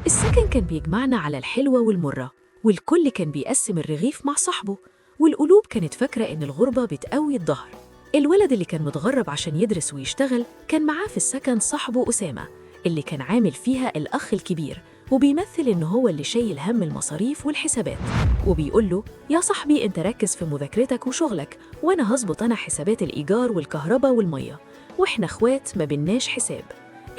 السكن كان بيجمعنا على الحلوة والمرة، والكل كان بيقسم الرغيف مع صاحبه، والقلوب كانت فاكرة إن الغربة بتقوي الظهر. الولد اللي كان متغرب عشان يدرس ويشتغل كان معاه في السكن صاحبه أسامة، اللي كان عامل فيها الأخ الكبير وبيمثل إن هو اللي شايل هم المصاريف والحسابات، وبيقول له: يا صاحبي أنت ركز في مذاكرتك وشغلك، وأنا هظبط أنا حسابات الإيجار والكهرباء والمية، وإحنا إخوات ما بيناش حساب.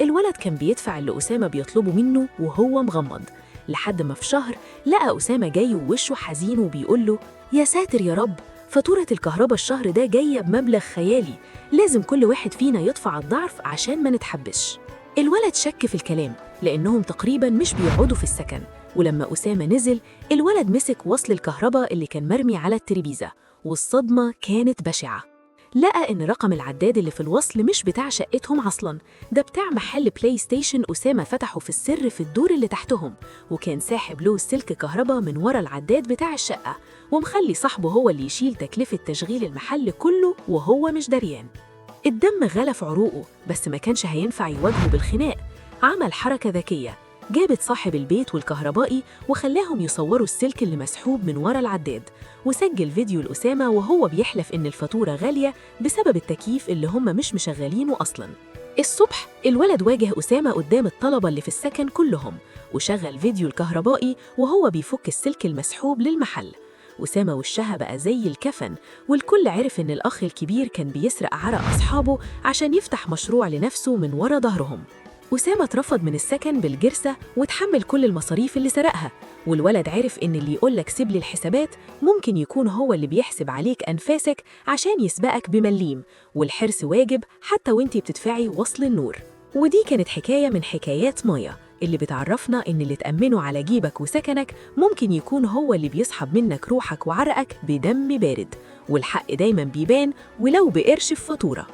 الولد كان بيدفع اللي أسامة بيطلبه منه وهو مغمض، لحد ما في شهر لقى أسامة جاي ووشه حزين وبيقول له: يا ساتر يا رب، فاتورة الكهرباء الشهر ده جاية بمبلغ خيالي، لازم كل واحد فينا يدفع الضعف عشان ما نتحبش. الولد شك في الكلام لأنهم تقريباً مش بيقعدوا في السكن، ولما أسامة نزل الولد مسك وصل الكهرباء اللي كان مرمي على الترابيزة، والصدمة كانت بشعة. لقى إن رقم العداد اللي في الوصل مش بتاع شقتهم أصلاً، ده بتاع محل بلاي ستيشن أسامة فتحه في السر في الدور اللي تحتهم، وكان ساحب له سلك كهرباء من ورا العداد بتاع الشقة، ومخلي صاحبه هو اللي يشيل تكلفة تشغيل المحل كله وهو مش دريان. الدم غلى في عروقه، بس ما كانش هينفع يواجهه بالخناق. عمل حركة ذكية، جابت صاحب البيت والكهربائي وخلاهم يصوروا السلك اللي مسحوب من ورا العداد، وسجل فيديو لأسامة وهو بيحلف إن الفاتورة غالية بسبب التكييف اللي هم مش مشغلينه أصلاً. الصبح الولد واجه أسامة قدام الطلبة اللي في السكن كلهم، وشغل فيديو الكهربائي وهو بيفك السلك المسحوب للمحل. أسامة وشها بقى زي الكفن، والكل عرف إن الأخ الكبير كان بيسرق عرق أصحابه عشان يفتح مشروع لنفسه من ورا ظهرهم. أسامة اترفض من السكن بالجرسة وتحمل كل المصاريف اللي سرقها، والولد عرف إن اللي يقولك سيب لي الحسابات ممكن يكون هو اللي بيحسب عليك أنفاسك عشان يسبقك بمليم، والحرص واجب حتى وانتي بتدفعي وصل النور. ودي كانت حكاية من حكايات مايا اللي بتعرفنا إن اللي تأمنه على جيبك وسكنك ممكن يكون هو اللي بيسحب منك روحك وعرقك بدم بارد، والحق دايماً بيبان ولو بقرش في فاتورة.